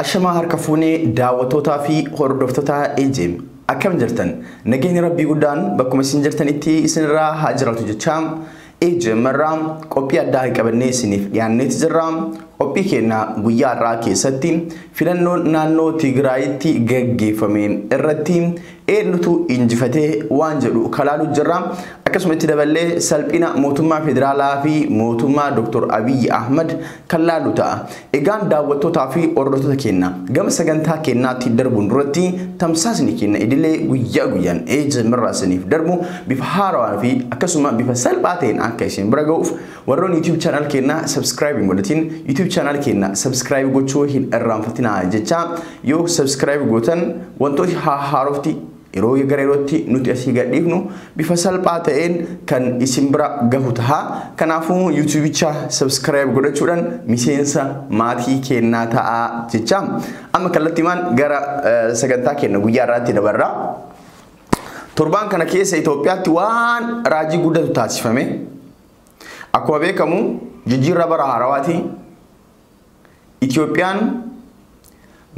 Ashamaa harka fuunee daawwattootaa fi hordoftoota AJM akkam jirtan? Nageenyi rabbii guddaan bakkuma isin jirtanitti isinirraa haa jiraatu jechaa AJM irraa qophii addaa qabannee isiniif dhiyaanneeti jirra. Qophii keenya guyyaa har'aa keessatti filannoon naannoo Tigraayitti gaggeeffame irratti eenyutu injifatee waan jedhu kalaalu jirra. Akkasuma itti daballee salphina mootummaa federaalaa fi mootummaa Dr. Abiyyi Ahmad kan laalu ta'a. Egaan daawwattootaa fi hordoftoota keenya gama sagantaa keenyaatti darbuun duratti tamsaasni keenya idilee guyyaa guyyaan AJM irraa isiniif darbu bifa haarawaa fi akkasuma bifa salphaa ta'een akka isin bira ga'uuf warroon YouTube channel keenya subscribe hin godhatin YouTube channel keenya subscribe gochuu hin irraanfatinaa jecha yoo subscribe gootan wantooti haarofti yeroo gara yerootti nuti asii gadhiifnu bifa salphaa ta'een kan isin bira gahu ta'a. Kanaafuu YouTubecha subscribe godhachuudhaan miseensa maatii keenyaa ta'a jecha. Amma kallattiimaan gara sagantaa keenya guyyaa har'aatti dabarra. Torbaan kana keessa Itoophiyaatti waan raajii guddatu taasifame. Akkuma beekamu jijjiirraa bara haarawaati. Itoophiyaan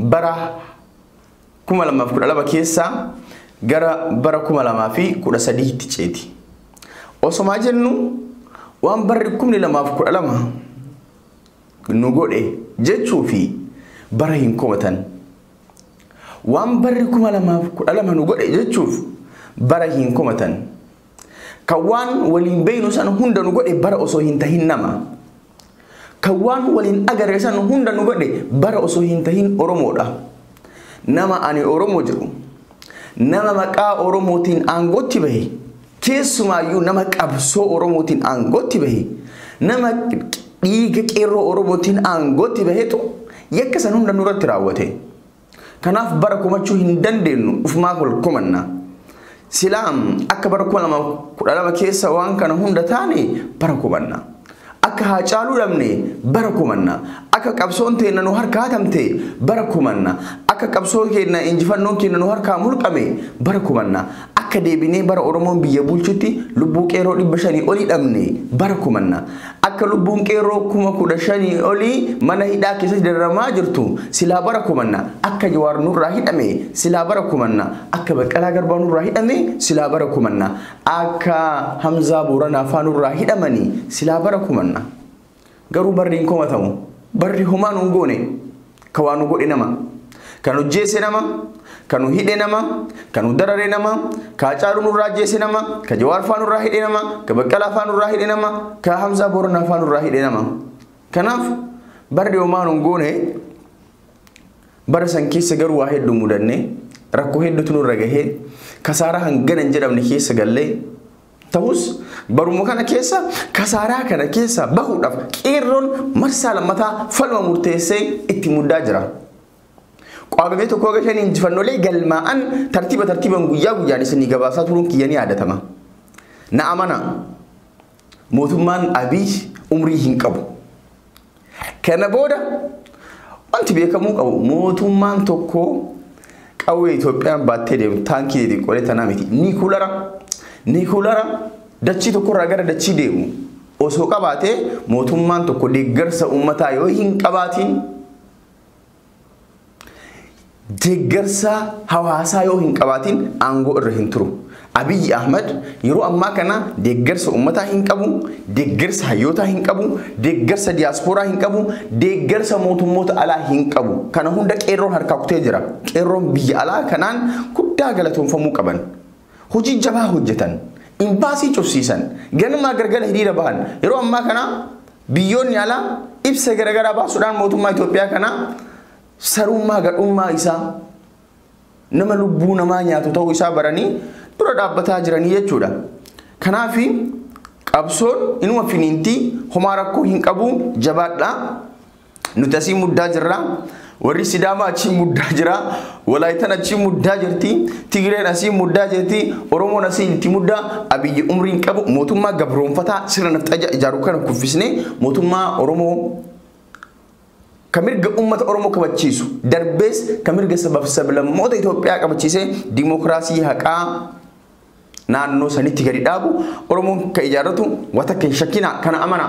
bara 2012 keessa gara bara 2013tti ceeti. Osomaa jennu waan barri 2012 nu godhe jechuu fi bara hin komatan. Waan barri 2012 nu godhe jechuuf bara hin komatan. Kan waan waliin beeynu san hunda nu godhe bara osoo hin tahin nama. Kan waan waliin agarre san hunda nu godhe bara osoo hin tahin Oromoodha. Nama ani Oromoo jedhu, nama maqaa Oromootiin aangootti bahe, keessumaayyuu nama qabsoo Oromootiin aangootti bahe, nama dhiiga qeerroo Oromootiin aangootti bahetu yakka san hunda nurratti raawwate. Kanaaf bara komachuu hin dandeenyu, ufumaa ol komanna. Silaam akka bara 2012 keessa waan kana hunda taane bara komanna. Akka Haacaaluu dhabne bara komanna. Akka qabsoon teenya nu harkaa hatamte bara komanna. Akka qabsoo keenya injifannoon keenya nu harkaa mulqame bara komanna. Akka deebinee bara Oromoon biyya bulchutti lubbuu qeerroo 500 olii dhabne bara komanna. Akka lubbuun qeerroo 15,000 olii mana hidhaa keessatti dararamaa jirtu silaa bara komanna. Akka Jawaar nurraa hidhame silaa bara komanna. Akka Baqqalaa Garbaa nurraa hidhame silaa bara komanna. Akka Hamzaa Booranaa faa nurraa hidhamanii silaa bara komanna. Garuu barri hin komatamu. Barri homaa nu hin goone. Ka waa nu godhe nama. Kan nu jeese nama, kan nu hidhe nama, kan nu darare nama, ka Haacaaluu nurraa jeese nama, ka Jawaar faa nurraa hidhe nama, ka Baqqalaa faa nurraa hidhe nama, ka Hamzaa Booranaa faa nurraa hidhe nama. Kanaaf barri homaa nu hin goone. Bara san keessa garuu waa hedduu mudanne, rakkoo hedduutu nurra gahee, kasaaraa hangana hin jedhamne keessa gallee. Ta'us baruma kana keessa kasaaraa kana keessa bahuudhaaf qeerroon marsaa lammataa falma murteessee itti muddaa jira. Qaamni tokko gashan injifannoolee galmaa'an tartiiba tartiiban guyyaa guyyaan isinii gabaasaa turuun kiyya ni yaadatama. Na amana, mootummaan Abiy umrii hin qabu. Kana booda wanti beekamuu qabu mootummaan tokko qawwee Itoophiyaan baattee deemu taankii xixiqqoolee tanaa miti. Niikulara dachii tokkorraa gara dachii deemu osoo qabaatee mootummaan tokko deeggarsa uummataa yoo hin qabaatiin, deeggarsa hawaasaa yoo hin qabaatiin aangoo irra hin turu. Abiyyi Ahmad yeroo ammaa kana deeggarsa uummataa hin qabu, deeggarsa hayyootaa hin qabu, deeggarsa diyaaspooraa hin qabu, deeggarsa mootummoota alaa hin qabu. Kana hunda qeerroon harkaa kutee jira. Qeerroon biyya alaa kanaan guddaa galatoomfamuu qaban. Hojii jabaa hojjetan, imbaasii cufsiisan, ganamaa gargara hiriira bahan. Yeroo ammaa kana biyyoonni alaa ibsa garagaraa baasuudhaan mootummaa Itoophiyaa kana sarummaa gadhummaa isaa nama lubbuu namaa nyaatu ta'uu isaa baranii dura dhaabbataa jiranii jechuudha. Kanaaf qabsoon inuma finiintii homaa rakkoo hin qabu, jabaadha. Nuti asii muddaa jirra. Warri Sidaamaa achii muddaa jira. Walaayitaan achii muddaa jirti. Tigreen asii muddaa jirti. Oromoon asii itti muddaa. Abiyyi umrii hin qabu. Mootummaa gabroonfataa sirna nafxaja ijaaru kana kuffisnee mootummaa Oromoo ka mirga uummata Oromoo kabachiisu darbees ka mirga sabaaf sablammoota Itoophiyaa kabachiisee dimookiraasii haqaa naannoo sanitti gadi dhaabu Oromoon ka ijaarratu wata kan shakkina kana amana.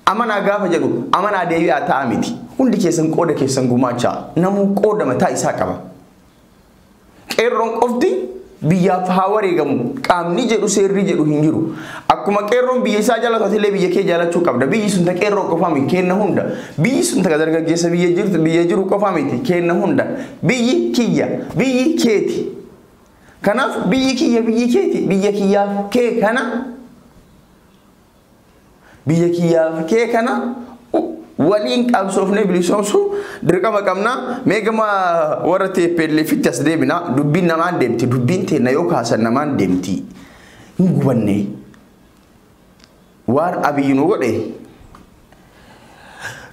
Amanaa gaafa jedhu amanaa deebi'aa ta'a miti. Hundi keessan qooda keessan gumaachaa. Namuu qooda mataa isaa qaba. Qeerroon qofti biyyaaf haa wareegamu qaamni jedhu seerri jedhu hin jiru. Akkuma qeerroon biyya isaa jaalatu illee biyya kee jaalachuu qabda. Biyyi sun ta qeerroo qofaa miti kenna hunda. Biyyi sun ta dargaggeessa biyya jirtu biyya jiru qofaa miti kenna hunda. Biyyi kiyya biyyi keeti. Kanaaf biyyi kiyya biyyi keeti biyya kiyyaaf kee kana biyya kiyyaaf kee kana waliin qabsoofnee bilisoomsuu dirqama qabna. Mee gama warra TPLFitti as deebina. Dubbiin namaan deemti. Dubbiin teenna yoo kaasan namaan deemti. Hin gubanne. Waan Abiyyi nu godhe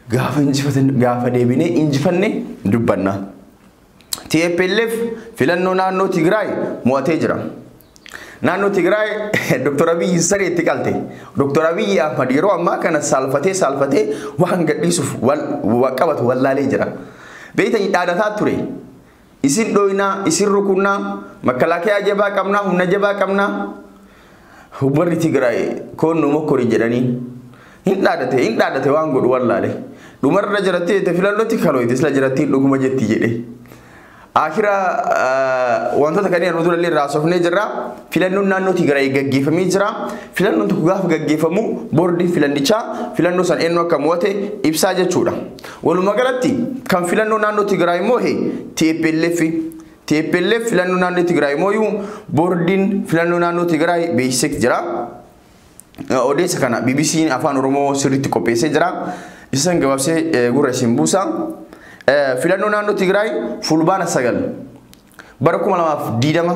gaafa injifatan gaafa deebinee injifanne dubbanna. TPLF filannoo naannoo Tigraay mo'atee jira. Naannoo Tigraay Dr. Abiyyi sareetti qalte. Dr. Abiyyi Ahmad yeroo ammaa kana saalfatee waan gadhiisuuf qabatu wallaalee jira. Beeytanii dhaadataa ture. Isin dhooynaa, isin rukunnaa, makalaakiyaa jabaa qabnaa, humna jabaa qabnaa. Warri Tigraay koonnu mokkori jedhanii hin dhaadate waan godhu wallaale. Dhumarra jirattee filannootti kalooyte sila jirattiin dhuguma jetti jedhe. Akira wantoota kanneen armaan durallee irraa haasofnee jirra. Filannoon naannoo Tigraay gaggeeffamee jira. Filannoon tokko gaafa gaggeeffamu boordiin filannichaa filannoo san eenyu akka mo'ate ibsaa jechuudha. Walumaa galatti kan filannoo naannoo Tigraay moo'e TPLF. TPLF filannoo naannoo Tigraay moo'u boordiin filannoo naannoo Tigraay beeksisee jira. Odeessa kana BBC Afaan Oromoo sirriitti qopheessee jira. Isan gabaabsee gurra isin buusa. Filannoo naannoo Tigraay fulbaana 9 bara 2020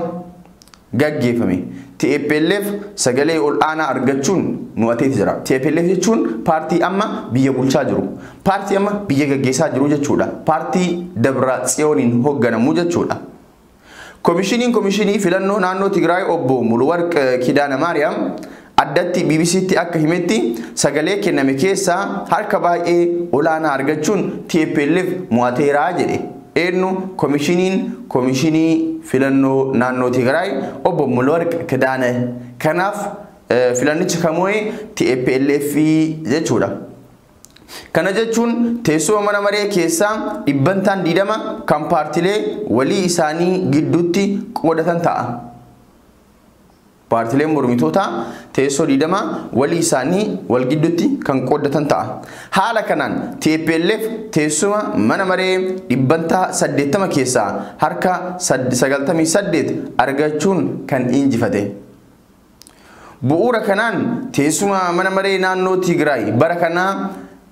gaggeeffame. TPLF sagalee ol aanaa argachuun mo'atee jira. TPLF jechuun paartii amma biyya bulchaa jiru. Paartii amma biyya gaggeessaa jiru jechuudha. Paartii Dabra Tsiyooniin hoogganamu jechuudha. Komishinii filannoo naannoo Tigraay obbo Muluwarq Kidaana Maariyaam addatti BBCtti akka himetti sagalee kenname keessaa harka baay'ee olaanaa argachuun TPLF mo'ateeraa jedhe. Eenyu komishinii filannoo naannoo Tigraay obbo Muluwarq Kidaane. Kanaaf filannichi kan mo'e TPLF jechuudha. Kana jechuun teessuma mana maree keessaa 20% kan paartilee walii isaanii gidduutti qoodatan ta'a. Paartileen mormitoota teessoo 20 walii isaanii wal gidduutti kan qooddatan ta'a. Haala kanaan TPLF teessuma mana maree 80% keessaa harka 98 argachuun kan injifate. Bu'uura kanaan teessuma mana maree naannoo Tigraay bara kanaa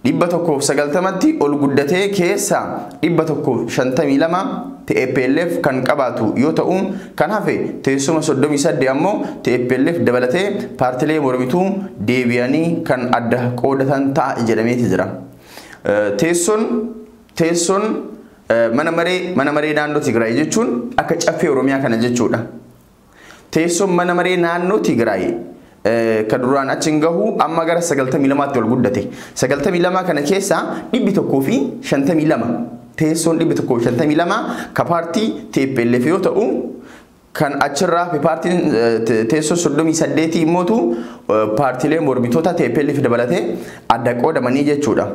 190tti ol guddatee keessaa 152 TPLF kan qabaatu yoo ta'u kan hafe teessuma 38 ammoo TPLF dabalatee paartilee mormituu deebi'anii kan adda qoodatan ta'a jedhameeti jira. Teessoon mana maree naannoo Tigraay jechuun akka caffee Oromiyaa kana jechuudha. Teessoon mana maree naannoo Tigraay kan duraan achi hin gahu amma gara 92tti ol guddate. 92 kana keessaa 152 teessoon 152 ka paartii TPLF yoo ta'u kan achirraa fi paartiin teessoo 38 immootu paartilee mormitoota TPLF dabalatee adda qoodamanii jechuudha.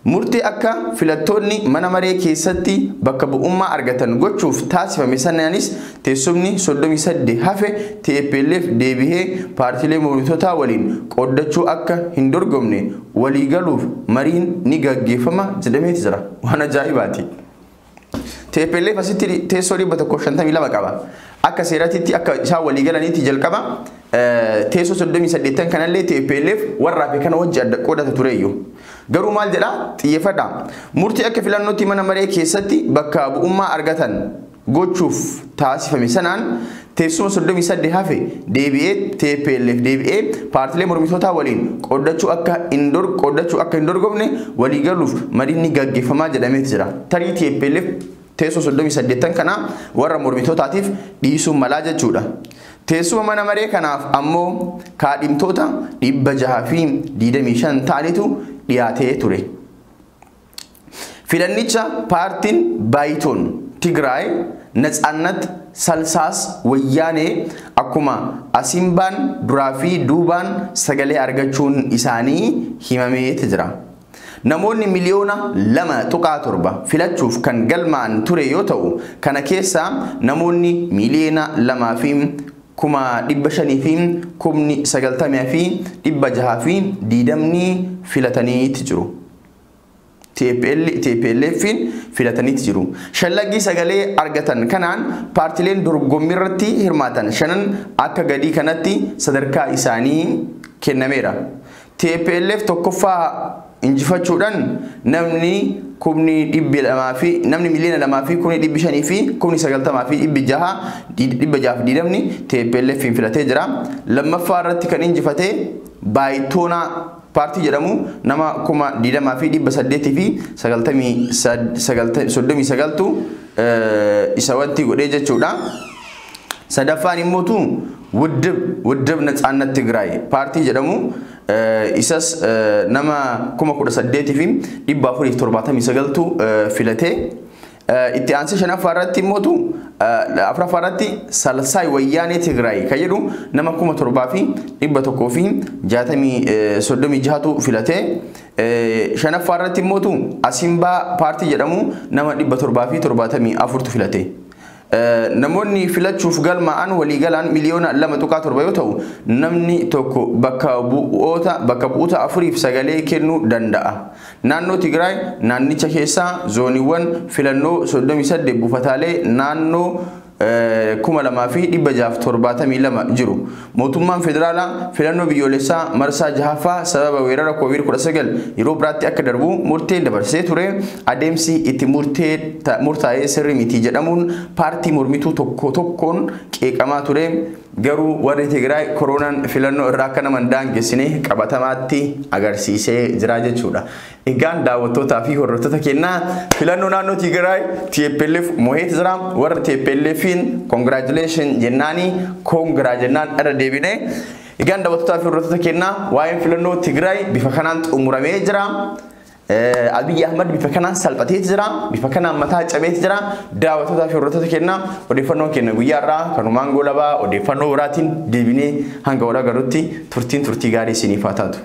Murtii akka filattoonni mana maree keessatti bakka bu'ummaa argatan gochuuf taasifame sanaanis teessumni 38 hafe TPLF deebihee paartilee mormitootaa waliin qooddachuu akka hin dorgomne walii galuuf mariin ni gaggeeffama jedhameeti jira. Waan ajaa'ibaati. TPLF asitti teessoo 152 qaba. Akka seeratitti akka isaan walii galaniitti jalqaba teessoo 38 kanallee TPLF warraa fi kana wajji adda qoodata tureyyuu. Garuu maal jedhaa xiyyeeffadha. Murtii akka filannootti mana maree keessatti bakka bu'ummaa argatan gochuuf taasifame sanaan teessuma 38 hafe deebi'ee TPLF deebi'ee paartilee mormitootaa waliin qooddachuu akka hin dorgomne walii galuuf mariin ni gaggeeffamaa jedhameeti jira. Tarii TPLF teessoo 38 kana warra mormitootaatiif dhiisuu malaa jechuudha. Teessuma mana maree kanaaf ammoo kaadhimtoota 625 ta'anitu dhiyaatee ture. Filannicha paartiin Baayitoon Tigraay Natsaannat Salsaas Wayyaanee akkuma Asimbaan duraa fi duubaan sagalee argachuun isaanii himameeti jira. Namoonni miliyoona 2.7 filachuuf kan galmaa'an ture yoo ta'u, kana keessaa namoonni miliyoona 2 fi 590,620 filataniiti jiru. TPLF'n filataniiti jiru. Shallaggii sagalee argatan kanaan paartileen dorgommii irratti hirmaatan shanan akka gadii kanatti sadarkaa isaanii kennameera. TPLF tokkoffaa injifachuudhaan namni 200,000 fi namni miliyoona 2 fi 500,000 fi 90,000 fi 620 TPLF'n filatee jira. Lammaffaa irratti kan injifate Baayitoonaa paartii jedhamu nama 20,839 fi 39tu isa wanti godhee jechuudha. Sadaffaan immootu Wuddib Natsaannat Tigraay paartii jedhamu isas nama 18,479tu filatee. Itti aansee shanaffaa irratti immootu afuraffaa irratti Salsaay Wayyaanee Tigraay kan jedhu nama 7,136tu filatee. Shanaffaa irratti immootu Asimbaa paartii jedhamu nama 774tu filate. Namoonni filachuuf galmaa'an waliigalaan miliyoona 2.7 yoo ta'u, namni tokko bakka bu'oota afuriif sagalee kennuu danda'a. Naannoo Tigraay naannicha keessaa zooniiwwan filannoo 38 buufataalee naannoo 2672 jiru. Mootummaan federaalaa filannoo biyyoolessaa marsaa jahaffaa sababa weerara COVID-19 yeroo biraatti akka darbu murtee dabarsee ture. Adeemsi itti murtaa'ee sirrii miti jedhamuun paartii mormituu tokko tokkoon qeeqamaa ture. Garuu warri Tigraay koronaan filannoo irraa akka nama hin daangessine qabatamaatti agarsiisee jira jechuudha. Egaan daawwattootaa fi hordoftoota kennaa filannoo naannoo Tigraay TPLF mo'eeti jira. Warra TPLFin congratulation jennaani congra jennaan irra deebine. Egaan daawwattootaa fi hordoftoota kennaa waa'een filannoo Tigraay bifa kanaan xumuramee jira. Abiy Ahmad bifa kanaan salphatee jira, bifa kanaan mataa cabee jira. Daawwattootaa fi hordoftoota kennaa odeeffannoon kenna guyyaa irraa kanumaan goolabaa odeeffannoo biraatiin deebinee hanga wal agarrutti turtiin turtii gaarii isiniif haa taatu.